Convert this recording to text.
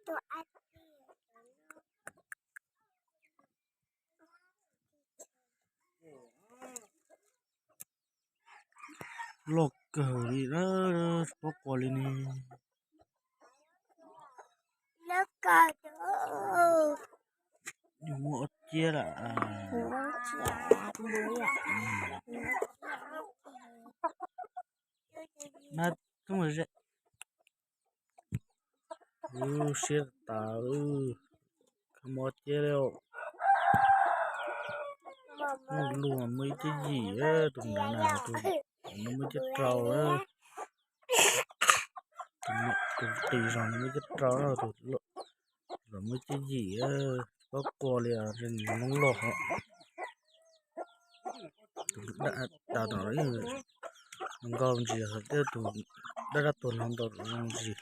Loj kawg li na, tsis paub qua li ne. Yus muaj ob ciab lawm. Nab, siab tas, kha mob ciab li. Muaj lus muaj ib ciab yim, tus nrad na, tus no muaj ciab rau, tus qis zog no muaj ciab rau, tus los muaj ciab yim, tsis paub qua li, nws loj loj hos. Tus daj tas tom no nkauj ntsis, thiab tus daj daj tuag no ntau zoo ntsis.